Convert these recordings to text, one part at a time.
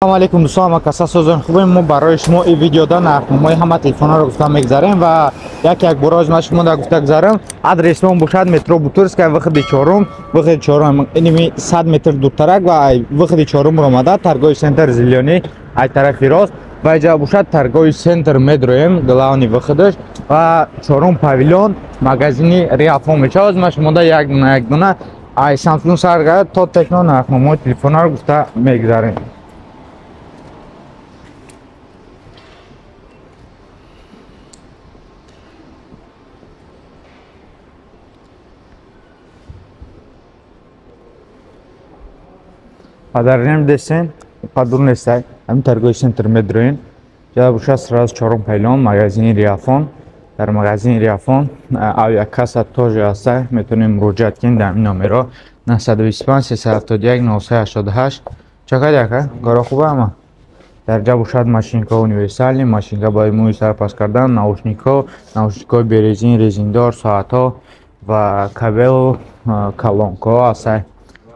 Салом алейкум дӯстон, ҳама каса созон хубем. Мо барои шумо ин видеода нархномаи ҳама телефонҳоро гуфта мегзарем ва як як бора аз шумо да гуфта гузарам. Адресмон бошад метро Бутырская, выходи чорум, выходи чорум, иними 100 метр дуртарак ва выходи чорум омада торговый центр Зелёный ай тарафи рост ва иҷа бошад торговый центр медроем, главный выходаш ва чорум павильон магазини Реалфон мешавад. Ман шумо да як дона як дона ай Samsung сарга то Tecno нархномаи телефонҳоро гуфта мегузарем. Падарнем десен, падур нестай, ҳамин торговый центр медроем. Ҷа бошад сразу чорум павильон магазини Реалфон. Дар магазини Реалфон авиакасса тоже ҳаста, метавонем муроҷиат кунем дар ҳамин номерҳо 925 371 988. Чакад яка? Горо хуба ҳама? Дар ҷа бошад машинка универсалӣ, машинка барои мӯи сар пас кардан, наушникҳо, наушникҳои березин, резиндор, соатҳо ва кабелу колонкаҳо ҳаста.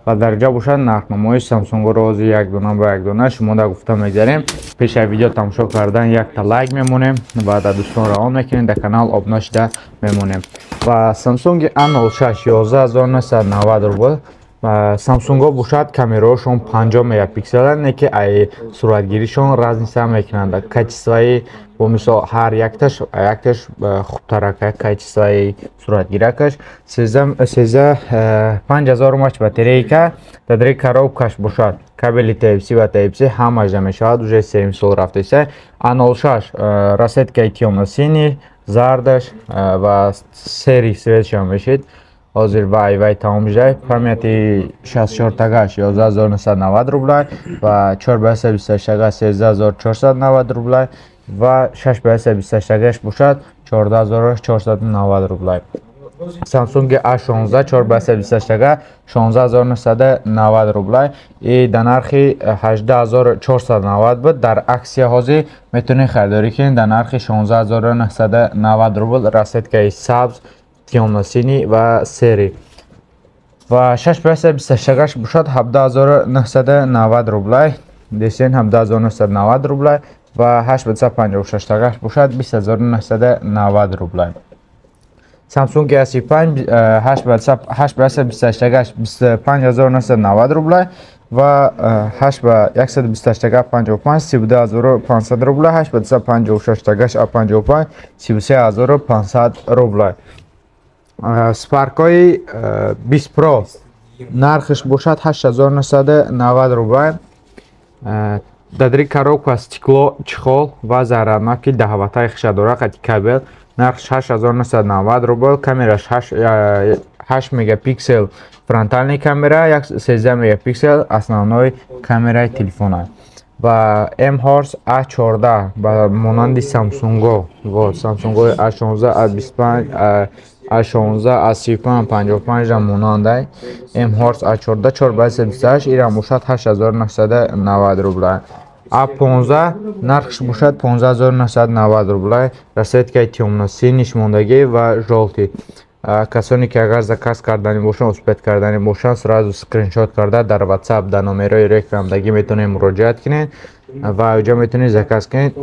Ва дар ҷа бошад нархномаҳои Samsung-ро ҳозир як дона ба як дона шумо да гуфта мегзарем. Пеш аз видео тамошо кардан якта лайк мемонем ва дар дӯстон равон мекунем, дар канал обуна шуда мемонем. Ва Samsung A06 11990 рубл. Samsung-ҳо бошад камераҳошон 50 мегапикселанд, не ки ай суратгиришон разница мекунанд. Качествои бо мисол ҳар якташ якташ хубтарак качествои суратгиракаш. 5000 мАч батарейка, дар дари коробкаш бошад кабели Type-C ва Type-C ҳамааш мешавад, уже 3 сол рафтаиста. A06 расцветкаи тёмно-синий, зардаш ва серый цветшам мешид. Ҳозир вай вай тамом шуда. Памяти 64 тагаш 11990 рубл ва 428 тага 13490 рубл ва 628 тагаш бошад 14490 рубл. Samsung A16 428 тага 16990 рубл и дар нархи 18490 буд. Дар аксия ҳозир метавонед харидорӣ кунед дар нархи 16990 рубл. Расцветкаи сабз, тёмно-синий ва серый. Ва 628 бошад 17990 рубл. Десен 17990 рубл ва 856 бошад 20990 рубл. Samsung A35 828 25990 рубл ва 8128 55 32500 рубл, 856 55 33500 рубл. Spark-ҳои 20 Pro нархش бошад 8990 рубл. Дар дари коробка стекло, чехол ва заряднаки 10 ваттаи хиша дорад, қати кабел. Нархш 8990 рубл. Камераш 8 мегапиксел фронтальный камера, 13 мегапиксел основной камераи телефона. Ва M-Horse A14 ба монанди Samsung-ҳо, вот Samsung-ҳои A16, A25, A16, A35, 55 монандай. M-Horse A14 428 ирам бошад 8990 рубл. A15 нархш бошад 15990 рубл. Расцветкаи тёмно-синий мондагӣ ва жёлтый. Касоне ки агар заказ кардани бошанд, успеть кардани бошанд, сразу скриншот карда дар WhatsApp дар номерои рекламдагӣ метавонед муроҷиат кунед ва оҷа метавонед заказ кунед.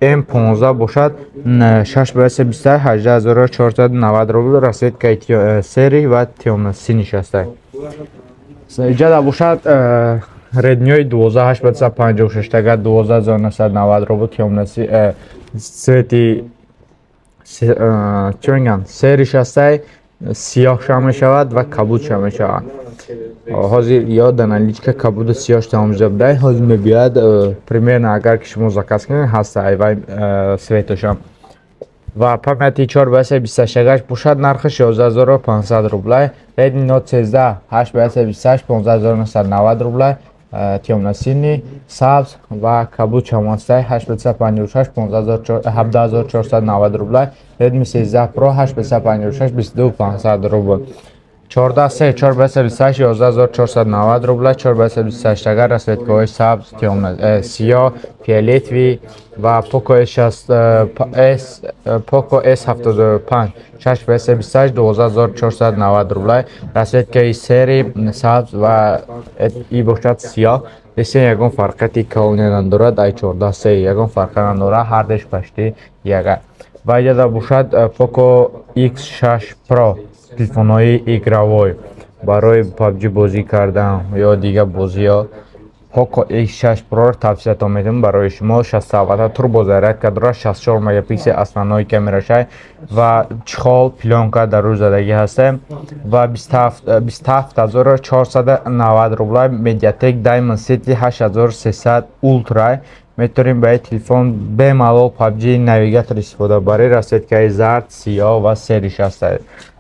M15 бошад 628 18490 рубл. Расцветкаи серый ва тёмно-синий ҳаста. Иҷада бошад Redmi 12 856 тага 12990 рубл. Тёмно-синий цвети чӣ мегӯянд, сериш ҳастай, сиёҳ мешавад ва кабудша мешавад. Ҳозир ё дар наличка кабуду сиёҳш тамом шуда будай, ҳозир мебиёяд примерно агар ки шумо заказ кунед ҳаста айвай светошам. Ва памяти 428 бошад нархаш 11500 рубл. Redmi Note 13 828 15990 рубл. Тёмно-синий, сабз ва кабуд чамонстай 856 17490 рубл. Redmi 13 Pro 856 22500 рубл. 14 428 11490 рубл. 428 агар расцветкаҳои сабз, сиёҳ, фиолетовый ва Poco S6 Poco S75 628 12490 рубл. Расцветкаи серый, сабз ва и бошад сиёҳ. Десен, ягон фарқияти калоне надорад, ай 14C ягон фарқа надорад, ҳардеш почти яга. Ва иҷада бошад Poco X6 Pro, телефонҳои игровой барои PUBG бозӣ кардан ё дигар бозиҳо. Poco X6 Pro тавсиятон медиҳам барои шумо. 67 турбо зарядка дорад, 64 мегапиксел основной камерашай ва чехол, плёнка дар рӯ задагӣ ҳаста ва 27 490 рубла. MediaTek Dimensity 8300 Ultra. Метавонем ба ин телефон бемалол PUBG, навигатор истифода баред. Расцветкаи зард, сиёҳ ва серыйш ҳаста.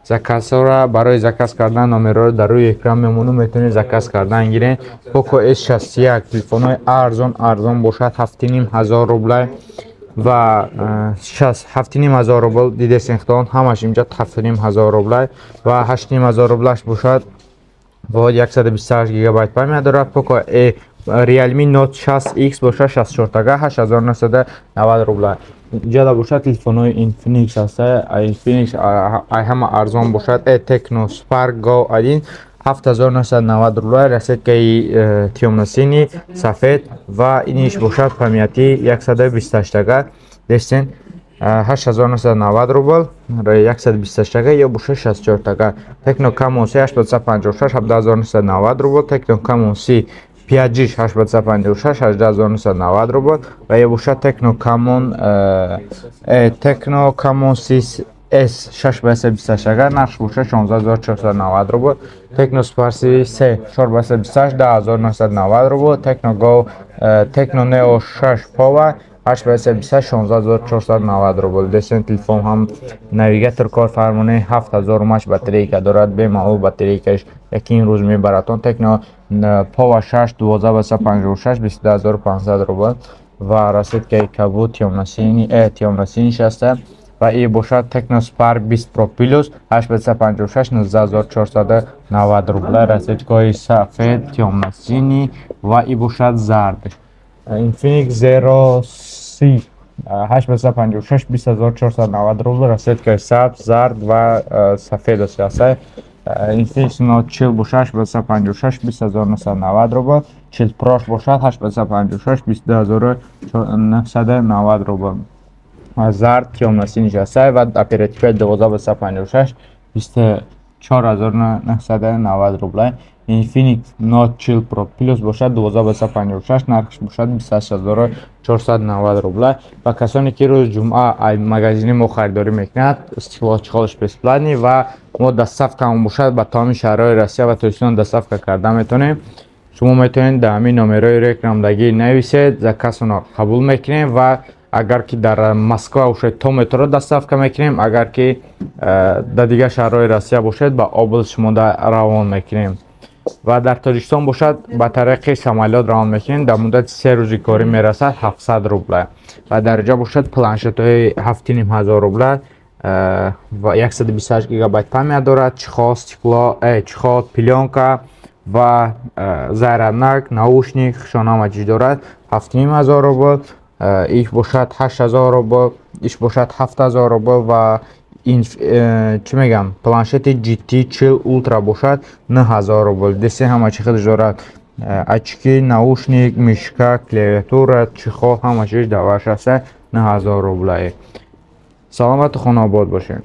Заказҳоро, барои заказ кардан номерҳоро дар рӯи экран мемонам, метавонед заказ кардан гиред. Poco S61, телефонҳои арзон арзон бошад, 7500 рубла ва 7500 рубл. Дидесен худон, ҳамаш инҷа 7500 рубла ва 8500 рублаш бошад, вот 128 гигабайт память дорад. Poco Realme Note 60X бошад, 64 тага, 8990 рубла. Иҷада бошад телефонҳои Infinix ҳаста. Infinix ай ҳама арзон бошад Tecno Spark Go 1, 7990 рубла, расцветкаи тёмно-синий, сафед ва иниш бошад памяти 128 тага. Дестен, 8990 рубл, 128 тага ё бошад 64 тага. Tecno Camon C 856, 17990 рубл. Tecno Camon C 5G 856, 18990 рубл ва ё бошад Tecno Camon S 628 агар нархш бошад, 16490 рубл. Tecno Spark C 428, 10990 рубл. Tecno Go, Tecno Neo 6 Power 828, 16490 рубл. Десен, телефон ҳам навигатор кор фармонӣ, 7000 мАч батарейка дорад, бемалол батарейкаш якин рӯз мебаратон. Tecno Power 6 1256, 22500 рубл ва расцветкаи кабуд, тёмно-синий шаста. Ва и бошад Tecno Spark 20 Pro Plus 856, 19490 рубла, расцветкаҳои сафед, тёмно-синий ва и бошад зардаш. Infinix Zero C 856, 20490 рубл, расцветкаи сабз, зард ва сафед аст. Infinix Note 40 бошад 856, 20990 рубл. 40 Pro бошад 856, 22990 рубл, зард, тёмно-синий аст ва оперативаи 1256, 24990 рубла. Infinix Note 40 Pro Plus бошад 1256, нархш бошад 28490 рубла. Ва касоне ки рӯзи ҷумъа ай магазини мо харидорӣ мекунад, стекло, чехолш бесплатный ва мо доставкамон бошад ба тамоми шаҳрҳои Россия ва Тоҷикистон доставка карда метавонем. Шумо метавонед дар ҳамин номерҳои рекламдагӣ нависед, заказтонро қабул мекунем ва агар ки дар Москва бошед, то метро доставка мекунем, агар ки дар дигар шаҳрҳои Россия бошед, ба область шумода равон мекунем ва дар Тоҷикистон бошад, ба тариқи самолёт равон мекунем, дар муддати 3 рӯзи корӣ мерасад, 700 рубла. Ва дар ҷо бошад планшетҳои 7500 рубла ва 128 гигабайт память дорад, чехол, стекло, чехол, плёнка ва зарядник, наушник, хушон чиз дорад, 7500 рубл. Иш бошад 8000 рубл, иш бошад 7000 рубл ва чӣ мегам, планшети GT 40 Ultra бошад 9000 рубл. Десе, ҳама чи худаш дорад: очки, наушник, мышка, клавиатура, чехол, ҳама чиз даваш аста, 9000 рублае. Саломату хонаобод бошед.